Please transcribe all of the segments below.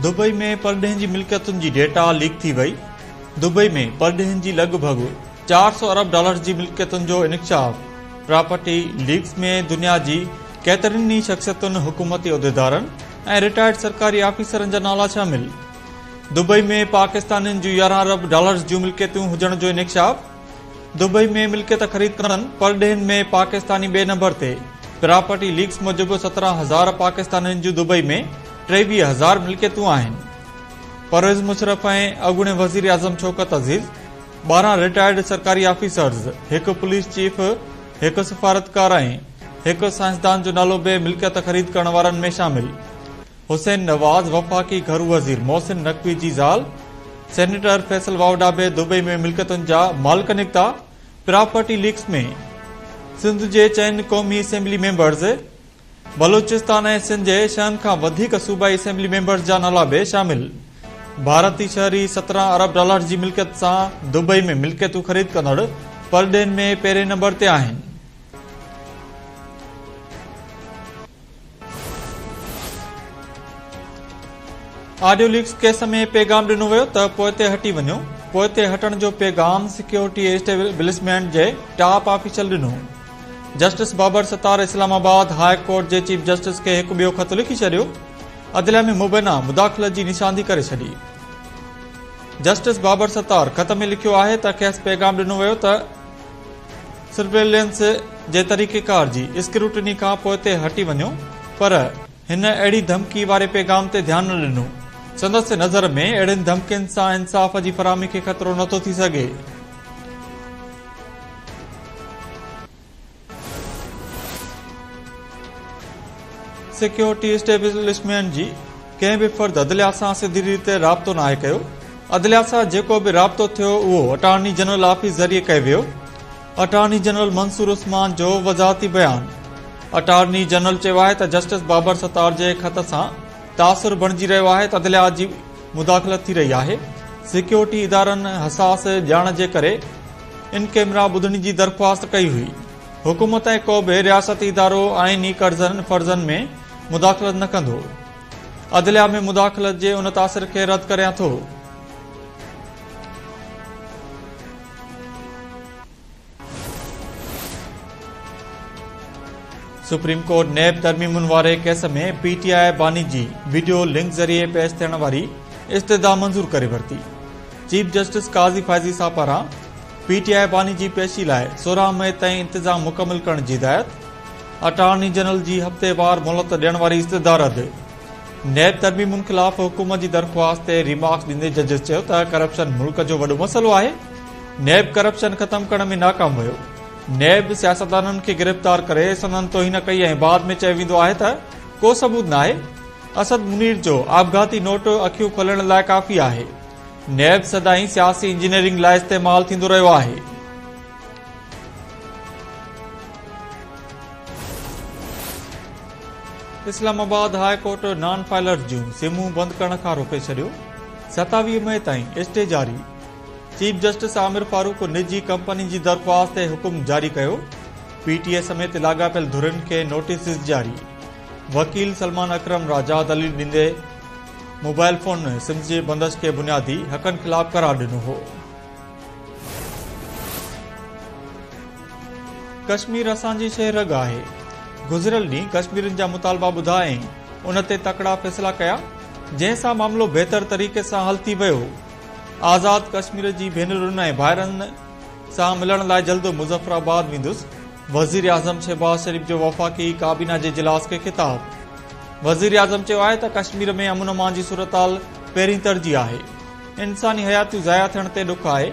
Dubai ۾ پرڏيهين جي ملڪيتن جي ڊيٽا ليڪ ٿي وئي، دبئي ۾ پرڏيهين جي لڳ ڀڳ 400 ارب ڊالرز جي ملڪيتن جو انڪشاف، پراپرٽي ليڪس ۾ دنيا جي ڪيترين ئي شخصيتن، حڪومتي عهديدارن ۽ رٽائرڊ سرڪاري آفيسرن جا نالا شامل، دبئي ۾ پاڪستانين جون 11 ارب ڊالرز جون ملڪيتون هجڻ جو انڪشاف، دبئي ۾ ملڪيت خريد ڪندڙن پرڏيهين ۾ پاڪستاني ٻئي نمبر تي، پراپرٽي ليڪس موجب 17 هزار پاڪستانين جون دبئي ۾ 23 هزار ملڪيتون آهن. پرويز مشرف ۽ اڳوڻي وزيراعظم شوڪت عزيز، 12 رٽائرڊ سرڪاري آفيسرز، هڪ پوليس چيف، هڪ سفارتڪار ۽ هڪ سائنسدان جو نالو به ملڪيت خريد ڪرڻ وارن ۾ شامل. حسين نواز، وفاقي گهرو وزير محسن نقوي جي زال سينيٽر فيصل واوڊا به دبئي ۾ ملڪيتن جا مالڪ نڪتا، پراپرٽي ليڪس ۾ سنڌ جي چئن قومي اسيمبلي ميمبرز، بلوچستان ۽ سنڌ جي ڇهن کان وڌيڪ صوبائي اسيمبلي ميمبرز جا نالا به شامل، ڀارتي شهري 17 ارب ڊالرز جي ملڪيت سان دبئي ۾ ملڪيتون خريد ڪندڙ پرڏيهين ۾ پهرين نمبر تي آهن. آڊيو ليڪس ڪيس ۾ پيغام ڏنو ويو ته پوئتي هٽي وڃو، پوئتي هٽڻ جو پيغام سيڪيورٽي اسٽيبلشمينٽ جي ٽاپ آفيشل ڏنو. Justice Babar Sattar Islamabad high court جي چيف جسٽس کي هڪ ٻيو خط لکي ڇڏيو، عدليه ۾ مبينا مداخلت جي نشاندهي ڪري ڇڏي. جسٽس بابر ستار خط ۾ لکيو آهي ته کيس پيغام ڏنو ويو ته سرويلنس جي طريقيڪار جي اسڪروٽني کان پوئتي هٽي وڃو پر هن اهڙي ڌمڪي واري پيغام تي ڌيان نه ڏنو. سندس نظر ۾ اهڙين ڌمڪين سان انصاف جي فراهمي کي خطرو نٿو ٿي سگهي. سيڪيورٽي اسٽيبلشمينٽ جي ڪنهن به فرد عدليا سان سڌي ريت رابطو ناهي ڪيو، عدليا سان جيڪو به رابطو ٿيو اهو اٽارني جنرل آفيس ذريعي ڪيو ويو، اٽارني جنرل منصور عثمان جو وضاحتي بيان. اٽارني جنرل چيو آهي ته جسٽس بابر ستار جي خط سان تاثر بڻجي رهيو آهي ته عدليا جي مداخلت ٿي رهي آهي، سيڪيورٽي ادارن حساس ڄاڻ جي ڪري ان ڪيمرا ٻڌڻي جي درخواست ڪئي هئي. حڪومت ۽ ڪو به رياستي ادارو آئيني قرضن فرضن ۾ مداخلت نه ڪندو. عدليا ۾ مداخلت جي ان تاثر کي رد ڪريان ٿو. سپريم ڪورٽ نيب ترميمن واري ڪيس ۾ پي ٽي آء باني جي وڊيو لنڪ ذريعي پيش ٿيڻ واري استدعا منظور ڪري ورتي. چيف جسٽس قاضي فائزي صاحب پاران پي ٽي آء باني جي پيشي لاء 16 مئي تائين انتظام مڪمل ڪرڻ جي هدايت، اٽارني جنرل جي هفتيوار مهلت ڏيڻ واري استدعا رد. نيب ترميمن خلاف حڪومت جي درخواست تي ريمارڪس ڏيندي ججز چيو ته ڪرپشن ملڪ جو وڏو مسئلو آهي، نيب ڪرپشن ختم ڪرڻ ۾ ناڪام ويو، نيب سياستدانن کي گرفتار ڪري سندن توهين ڪئي ۽ بعد ۾ چيو ويندو آهي ته ڪو ثبوت ناهي، اسد منير جو آپگهاتي نوٽ اکيون کولڻ لاء ڪافي آهي، نيب سدائين سياسي انجنيئرنگ لاء استعمال ٿيندو رهيو آهي. Islamabad high court non filers جون سمون بند ڪرڻ کان روڪي ڇڏيو، 27 مئي تائين اسٽي جاري، چيف جسٽس عامر فاروق نجي ڪمپني جي درخواست تي حڪم جاري ڪيو، پي ٽي اي سميت لاڳاپيل ڌرين کي نوٽيسز جاري، وڪيل سلمان اڪرم راجا دليل ڏيندي موبائل فون سمز جي بندش کي بنيادي حقن خلاف قرار ڏنو هو. ڪشمير اسان جي شهه رڳ آهي، گذريل ڏينهن ڪشميرين جا مطالبا ٻڌا ۽ ان تي تڪڙا فيصلا ڪيا، جنهن سان معاملو بهتر طريقي سان حل ٿي ويو. آزاد ڪشمير جي ڀينرن ۽ ڀائرن سان ملڻ لاء جلد مظفرآباد ويندس، وزيراعظم شهباز شريف جو وفاقي ڪابينا جي اجلاس کي خطاب. وزيراعظم چيو آهي ته ڪشمير ۾ امن امان جي صورتحال پهرين ترجيح آهي، انساني حياتيون ضايع ٿيڻ تي ڏک آهي،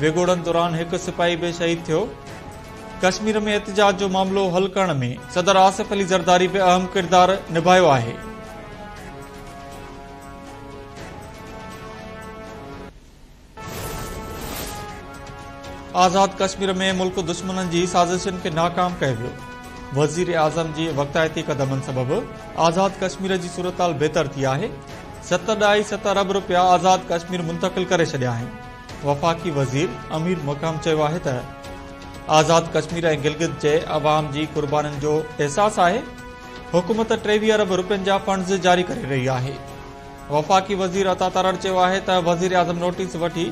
وڳوڙن دوران هڪ سپاهي به شهيد ٿيو، ڪشمير ۾ احتجاج جو معاملو حل ڪرڻ ۾ صدر آصف علي زرداري به اهم ڪردار نڀايو آهي. آزاد ڪشمير ۾ ملڪ دشمنن جي سازشن کي ناڪام ڪيو ويو، وزيراعظم جي وقتائتي قدمن سبب آزاد ڪشمير جي صورتحال بهتر ٿي آهي، ست ڏهائي ست ارب رپيا آزاد ڪشمير منتقل ڪري ڇڏيا آهن، وفاقي وزير امير مقام چيو آهي ته آزاد ڪشمير ۽ گلگت جي عوام جي قربانين جو احساس آهي، حڪومت 23 ارب رپين جا فنڊز جاري ڪري رهي آهي. وفاقي وزير عطا تارڙ چيو آهي ته وزيراعظم نوٽيس وٺي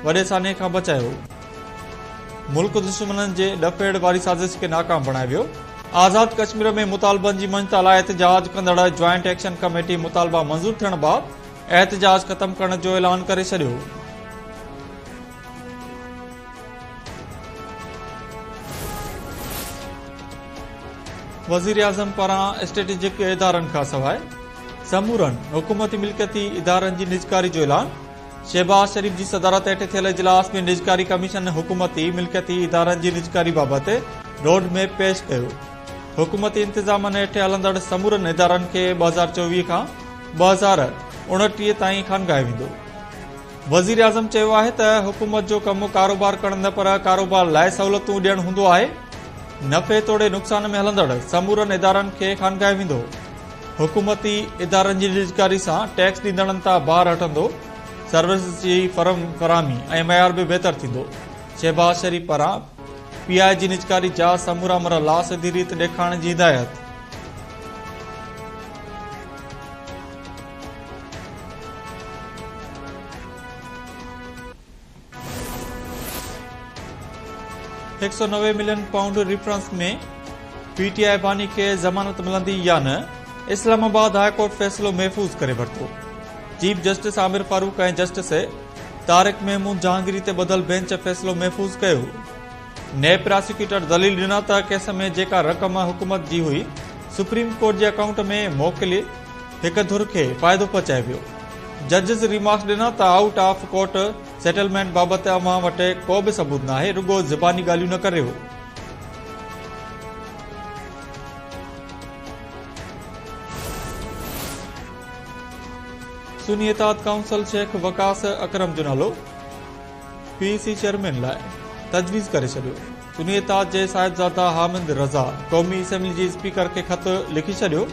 وڏي سانحي کان بچايو. ملڪ دشمنن جي ڏڦيڙ واري سازش کي ناڪام بڻايو ويو. آزاد ڪشمير ۾ مطالبن جي مڃتا لاء احتجاج ڪندڙ جوائنٽ ايڪشن ڪميٽي مطالبا منظور ٿيڻ بعد احتجاج ختم ڪرڻ جو اعلان ڪري ڇڏيو. وزيراعظم پاران اسٽريٽجڪ ادارن کانسواء سمورن حڪومتي ملڪيتي ادارن جي نجڪاري جو اعلان، شهباز شريف جي صدارت هيٺ ٿيل اجلاس ۾ نجڪاري ڪميشن حڪومتي ملڪيتي ادارن جي نجڪاري بابت روڊ ميپ پيش ڪيو، حڪومتي انتظامن هيٺ هلندڙ سمورن ادارن کي 2024 کان 2029 تائين خانگايو ويندو. وزيراعظم چيو آهي ته حڪومت جو ڪم ڪاروبار ڪرڻ نه پر ڪاروبار لاء سهولتون ڏيڻ هوندو آهي، نفعي توڙي نقصان ۾ هلندڙ سمورن ادارن کي خانگايو ويندو، حڪومتي ادارن جي نجڪاري سان ٽيڪس ڏيندڙن تان بار هٽندو، سروسز جي فراهمي ۽ معيار به بهتر ٿيندو، شهباز شريف پاران پي آء جي نجڪاري جا سمورا مرحلا سڌي ريت ڏيکارڻ جي هدايت. هڪ سؤ 90 million pound reference ۾ P T I باني کي ضمانت ملندي يا نه، اسلام آباد هاء ڪورٽ فيصلو محفوظ ڪري ورتو. Chief justice Aamer Farooq ۽ justice Tariq Mahmood Jahangiri تي ٻڌل بينچ فيصلو محفوظ ڪيو. نيب پراسيڪيوٽر دليل ڏنا ته ڪيس ۾ جيڪا رقم حڪومت جي هئي سپريم ڪورٽ جي اڪائونٽ ۾ موڪلي هڪ ڌر کي فائدو پهچايو ويو. ججز ريمارڪس ڏنا ته آئوٽ آف ڪورٽ سيٽلمينٽ بابت اوهان وٽ ڪو به ثبوت ناهي، رڳو زباني ڳالهيون نه ڪريو. سني اتحاد ڪائونسل شيخ وقاص اڪرم جو نالو پي سي چيئرمين لاء تجويز ڪري ڇڏيو. سني اتحاد جي صاحبزاده حامد رضا قومي اسيمبلي جي اسپيڪر کي خط لکي ڇڏيو.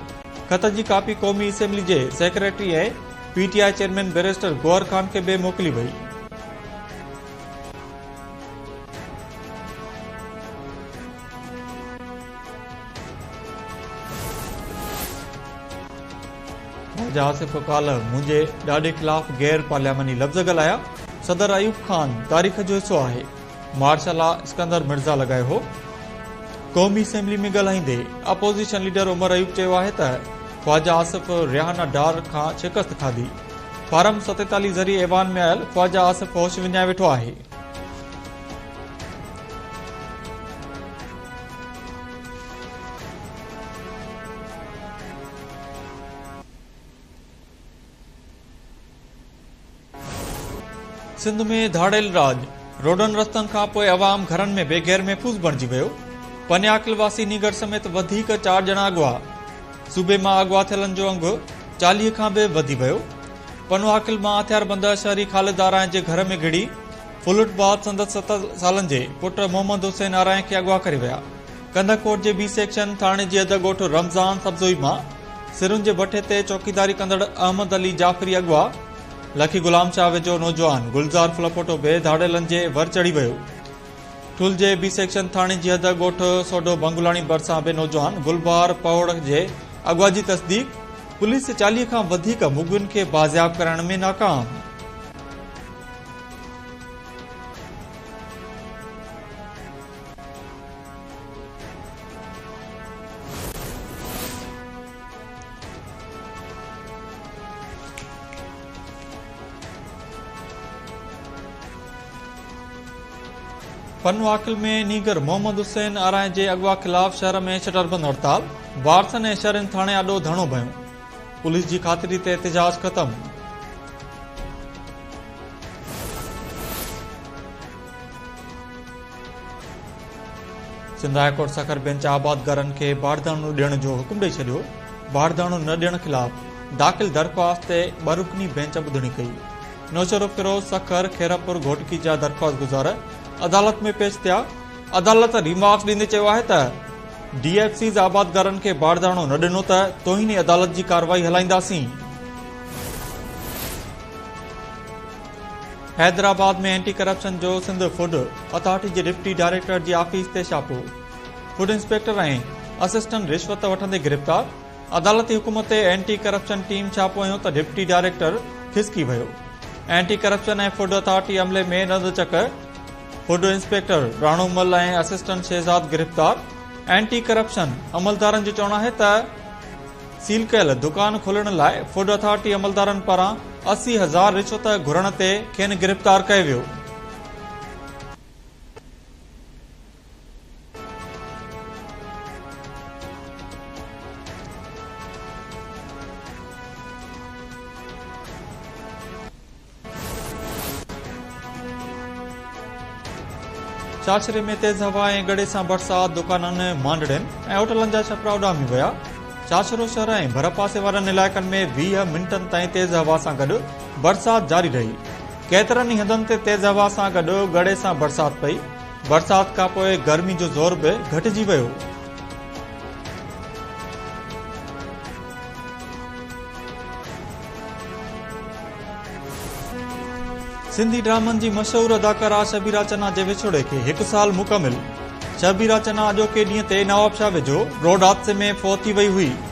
خط جي ڪاپي قومي اسيمبلي جي secretary ۽ P T I chairman barrister Gohar Khan کي به موڪلي وئي. خواجه آصف ڪالهه منهنجي ڏاڏي خلاف غير پارلياماني لفظ ڳالهايا، صدر ايوب خان تاريخ جو حصو آهي، مارشل لا اسڪندر مرزا لڳايو هو. قومي اسيمبلي ۾ ڳالهائيندي اپوزيشن ليڊر عمر ايوب چيو آهي ته خواجه آصف ريحانه ڊار کان شڪست کاڌي، فارم 47 ذريعي ايوان ۾ آيل خواجه آصف هوش وڃائي ويٺو آهي. سنڌ ۾ ڌاڙيل راڄ، روڊن رستن کان پوء عوام گهرن ۾ به غير محفوظ بڻجي ويو، پنياڪل واسي نينگر سميت وڌيڪ چار ڄڻا اغوا، صوبي مان اغوا ٿيلن جو انگ 40 کان به وڌي ويو، پنوعاقل مان هٿياربند شهري خالد آرائين جي گهر ۾ گهڙي ڦرلٽ بعد سندس ست سالن جي پٽ محمد حسين آرائين کي اغوا ڪري ويا. ڪنڌڪوٽ جي بي سيڪشن ٿاڻي جي حد ڳوٺ رمضان سبزوئي مان سرن جي بٺي تي چوڪيداري ڪندڙ احمد علي جعفري اغوا، لکي غلام شاهه ويجهو نوجوان گلزار ڦلپوٽو به ڌاڙيلن جي ور چڙهي ويو. ٺل جي بي سيڪشن ٿاڻي جي حد ڳوٺ سوڍو بنگلاڻي ڀرسان به نوجوان گلبهار پهوڙ جي اغوا جي تصديق، پوليس 40 کان وڌيڪ مغوين کي بازياب ڪرائڻ ۾ ناڪام. پنوعاقل ۾ نينگر محمد حسين آرائين جي اغوا خلاف شهر ۾ شٽربند هڙتال، وارثن ۽ شهرين ٿاڻي آڏو ڌرڻو هنيو، پوليس جي خاطري تي احتجاج ختم. Sindh high court Sukkur bench آبادگارن کي بارداڻو ڏيڻ جو حڪم ڏئي ڇڏيو، بارداڻو نه ڏيڻ خلاف داخل درخواست تي ٻه رڪني بينچ ٻڌڻي ڪئي. نوشهروفيروز، سکر، خيرپور، گهوٽڪي جا درخواست گذار عدالت ۾ پيش ٿيا، عدالت ريمارڪس ڏيندي چيو آهي ته ڊي ايف سيز آبادگارن کي بارداڻو نه ڏنو ته توهين عدالت جي ڪارروائي هلائينداسين. حيدرآباد ۾ اينٽي ڪرپشن جو سنڌ فوڊ اٿارٽي جي ڊپٽي ڊائريڪٽر جي آفيس تي ڇاپو، فوڊ انسپيڪٽر ۽ اسسٽنٽ رشوت وٺندي گرفتار، عدالتي حڪم تي اينٽي ڪرپشن ٽيم ڇاپو هنيو ته ڊپٽي ڊائريڪٽر کسڪي ويو. اينٽي ڪرپشن ۽ فوڊ اٿارٽي عملي ۾ نند چڪ، فوڊ انسپيڪٽر راڻو مل ۽ اسسٽنٽ شهزاد گرفتار. اينٽي ڪرپشن عملدارن جو چوڻ آهي ته سيل ڪيل دڪان کولڻ لاء فوڊ اٿارٽي عملدارن پاران 80 هزار رشوت گهرڻ تي کين گرفتار ڪيو ويو. ڇاڇري ۾ تيز هوا ۽ ڳڙي سان برسات، دڪانن، مانڊڙين ۽ هوٽلن جا ڇپرا اڏامي ويا. ڇاڇرو شهر ۽ ڀرپاسي وارن علائقن ۾ 20 منٽن تائين تيز هوا سان گڏ برسات جاري رهي. ڪيترن ئي هنڌن تي تيز هوا سان گڏ ڳڙي سان برسات پئي. برسات کانپوء گرمي جو زور به گهٽجي ويو. سنڌي ڊرامن جي مشهور اداڪارا شبيرا چنا جي وڇوڙي کي هڪ سال مڪمل، شبيرا چنا اڄوڪي ڏينهن تي نوابشاهه ويجهو روڊ حادثي ۾ فوت ٿي وئي هئي.